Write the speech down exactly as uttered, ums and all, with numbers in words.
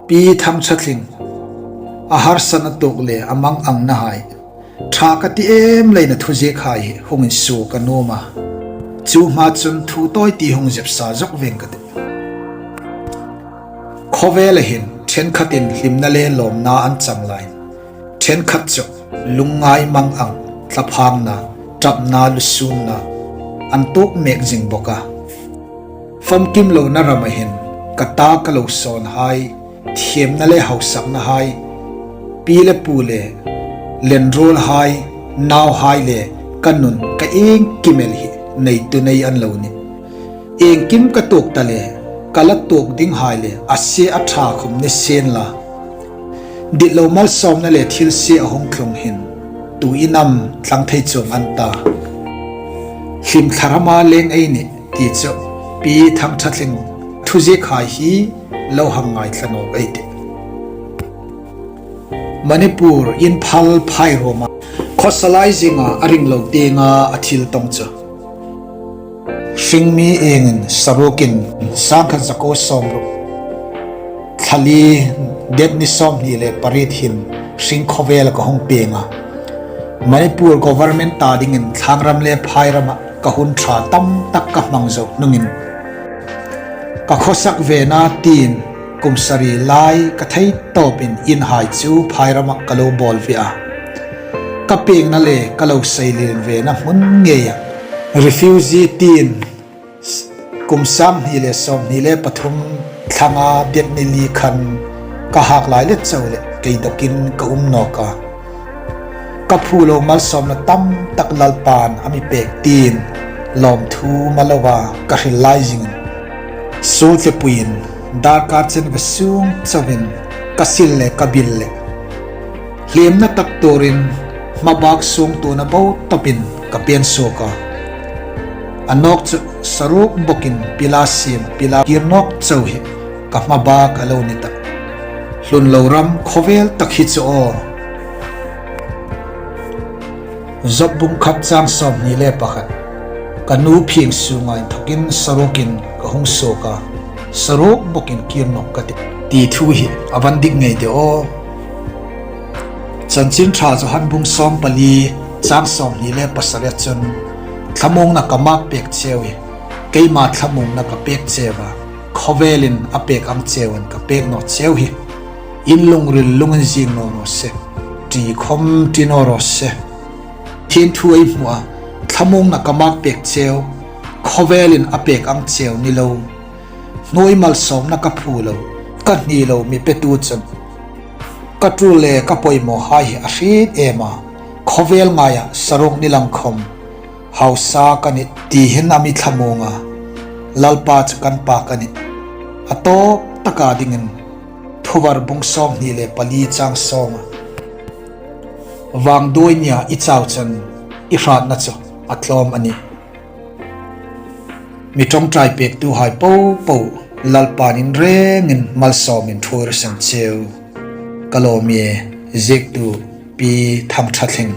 Pi Thangṭhatling, a harsatna tuok le a mangangnahai, ṭha ka ti em leiin a thuziek hai hi hung insuo ka nuom a. Chu hma chun thu tawi ti hung zepsa zok veng ka tih. Khawvela hin ṭhenkhatin hlimna le lawmna an chang lai. Ṭhenkhat chu lungngai mangang, thlaphangna, ṭapna, lusûnna an tuok mek zing bawk a. Famkim lona rama hin ka ta ka lo sawnhai, thiemna le hausaknahai, pi le pu le lenruolhai, nauhai le ka nun ka iengkim el hi neitu nei an lo nih. Iengkim ka tuok ta le, ka la tuok dinghai le a sie a ṭha khawm ni sien la, ditlo malsawmna le thil sie a hung tlung hin tuin am tlang thei chuong an ta. Hlim thlarama leng ei nih ti chu Pi Thangṭhatling thuziek hai hi lo hang ngaithla nawk ei tih. Manipur, Imphal phairuoma khawsa lai zinga a ring lo tienga a thil tawng chu. Hringmi iengin Sarukin sangkhat zakuo sawmruk, thla li, det ni sawmhni le pariet hin hring khawvela ka hung pieng a. Manipur government ta dingin thlangram le phairama ka hun ṭha tam tak ka hmang zo hnungin, ka khawsak vena tiin kum sari lai ka thei tawpin inhai chu phairama ka lo bawl ve a. Ka piengna le ka lo seilien vena hmun ngeia refugee tiin kum sanghni le sawmhni le pathum thlanga det ni li khan ka hak lai let chau le kei dokin ka um nawk a. Ka phu lo malsawmna tam tak Lalpan a mi pek tiin lawmthu ma loa ka hril lai zingin, suol tlepuiin darkar chen ve sung chauin ka sil le ka bil le hliemna tak tuorin hmabak sungtuona bo tawpin ka peng suok a. A nawk chu Saruk bawkin pila siem, pila kir nawk chau hi ka hmabak a lo ni ta. Hlun lo ram khawvel tak hi chu aw. Job bung khat chang sawmhni le pakhat. Ka nu phing sunga inthokin Sarukin ka hung suok a, Saruk bawkin kir nawk ka tih, ti thu hi a va dik ngei de aw. Chanchin Ṭha Johan bung sawm pali chang sawmhni le pasari chun, thlamuongna ka mak pek cheu hi keima thlamuongna ka pek cheu a, khawvelin a pek ang cheuin ka pek naw cheu hi. In lungril lunginzing naw raw se, ṭi khawm ṭi naw raw se. Thien thu ei hmu a, thlamuongna ka mak pek cheu, khawvelin a pek ang cheu ni lo. Hnuoi malsawmna ka phu lo, ka hni lo mi petu chun ka tul le ka poimawhai hi a hriet em a, khawvel ngaia Saruk ni lang khawm hausa ka nih ti hin a mi thlamuong a, Lalpa chu kan pa ka nih. A tawp taka dingin Thuvar bung sawmhni le pali chang sawma, vangduoi nia i chau chun i hratna chu a tlawm a nih. Mi ṭawngṭai pektuhai popo Lalpan in rengin malsawmin ṭhuoi raw se cheu. Ka lawm ie, ziektu Pi Thangṭhatling.